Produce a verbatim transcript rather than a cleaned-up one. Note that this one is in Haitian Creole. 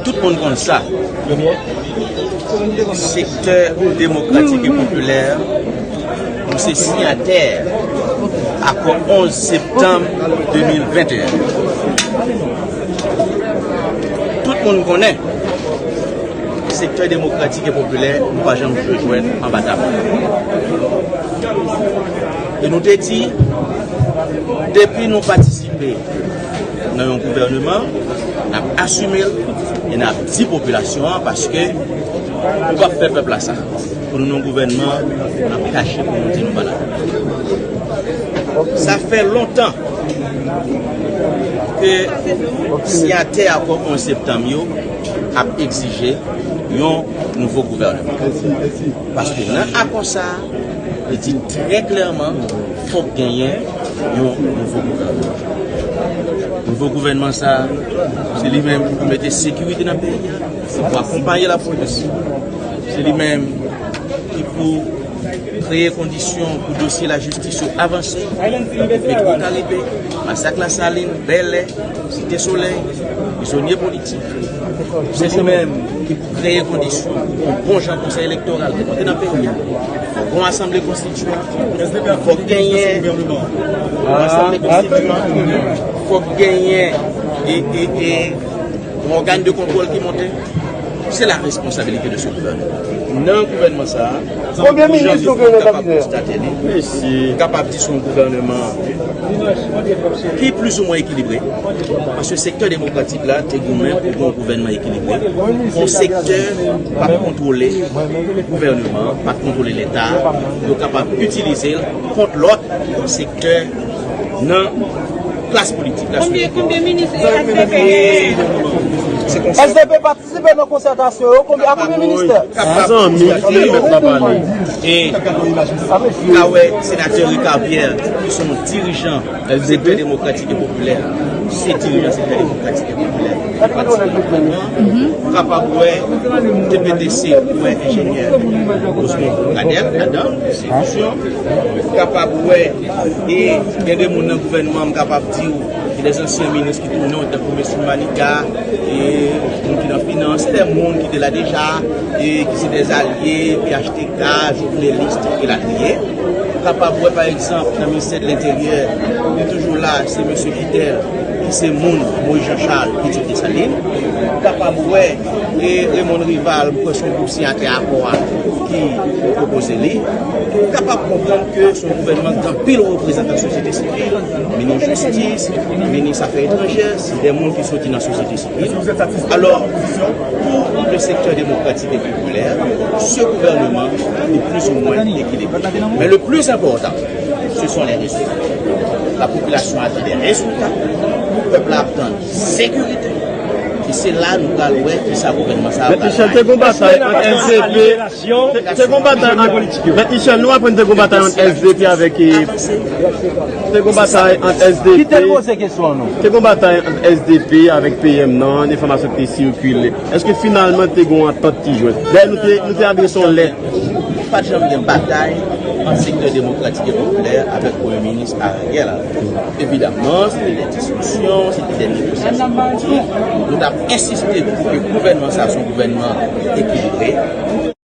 Tout moun konn sa. Sektè Demokratik e Popilè, nou se siyatè akò onz septanm de mil venteyen. Tout moun konnen, sektè Demokratik e Popilè, nou pa janm jwe jwèt anba tab. E nou te di, depi nou patisipe nan yon gouvèneman, n ap asime l e n ap di popilasyon an, paske nou p ap fè pèp la sa. Pou nou nan gouvènman, n ap kache pou nou di nou pa la. Sa fè lontan ke siyatè akò onz septanm yo ap egzije yon nouvo gouvèneman. Paske nan akò sa a, li di trè klèman, fòk genyen yon nouvo gouvènman. Nouvo gouvènman sa a, se li menm ki pou mete sekirite nan peyi a, se pou akonpaye lapolis. Se li menm ki pou kreye kondisyon pou dosye lajistis yo avanse. Petwokaribe, masak Lasalin, Bèlè, Site Solèy, prizonye politik. Se li menm ki pou kreye kondisyon pou bon jan konsèy elektoral ki monte nan peyi a. Fòk gon asanble konstityan. Fòk genyen yon asanble konstityan. Fòk genyen e, e, e, yon ògàn de kontwòl ki monte. Se la responsabilite de ce gouvernement. Nan gouvènman sa a, konbyen minis nou genyen nan kabinè a? Kapab konstate li, kapab di se yon gouvènman ki plizoumwen ekilibre, paske sektè demokratik la te goumen pou yon gouvènman ekilibre, yon sektè pa kontwole gouvènman, pa kontwole Leta, yo kapab itilize l kont lòt sektè nan klas politik la. Konbyen, konbyen minis S D P genyen? S D P patisipe nan konsètasyon yo, konbyen, a konbyen ministè? Mezanmi, kite mèt la pale. E ka wè senatè Ricard Pierre, ki se yon dirijan sektè demokratik e popilè, se dirijan sektè demokratik e popilè. Ou kapab wè T P T C, ou wè enjenyè Osmo Pradel ladan, se yon opsyon. Ou kapab wè, e gen de moun nan gouvènman, m kapab di w, gen de ansyen minis ki tounen, tankou mesye Manika, e moun ki nan finans, se de moun ki te la deja, e ki se de alye, P H T K, Jovenelis, elatriye. Ou kapab wè, pa egzanp, nan ministè de lenteryè, li toujou la, se mesye Kitel, ki se moun Moïse Jean Charles, pitit Desalin. Ou kapab wè, e Raymond Rival, m kwè se yon gwoup siyatè akò a ki pwopoze li. Ou kapab konprann ke se yon gouvènman ki gen anpil reprezantan sosyete sivil, minis jistis, minis afè etranjè, se de moun ki soti nan sosyete sivil. Alors, pour le secteur démocratique et populaire, ce gouvernement est plus ou moins équilibré. Mais le plus important, ce sont les résultats. La population attend des résultats, pèp la ap tann sekirite. E se la nou pral wè kisa gouvènman sa a pral bay. Mèt Michel, te gon batay ant S D P, te, te gon batay ant, Mèt Michel, nou aprann te gon batay ant S D P avèk, e, te gon batay ant S D P. Kite l poze kesyon an non. Te gon batay ant S D P avèk P M nan, enfòmasyon ki te sikile. Èske finalman te gon antant ki jwenn? Dayè nou te, nou te adrese yon lèt. Pa t janm gen batay ant sektè demokratik e popilè avèk Premye Minis Ariel Henry. Evidaman, se te de diskisyon, se te de negosyasyon politik. Nou t ap ensiste pou ke gouvènman sa a se yon gouvènman ekilibre.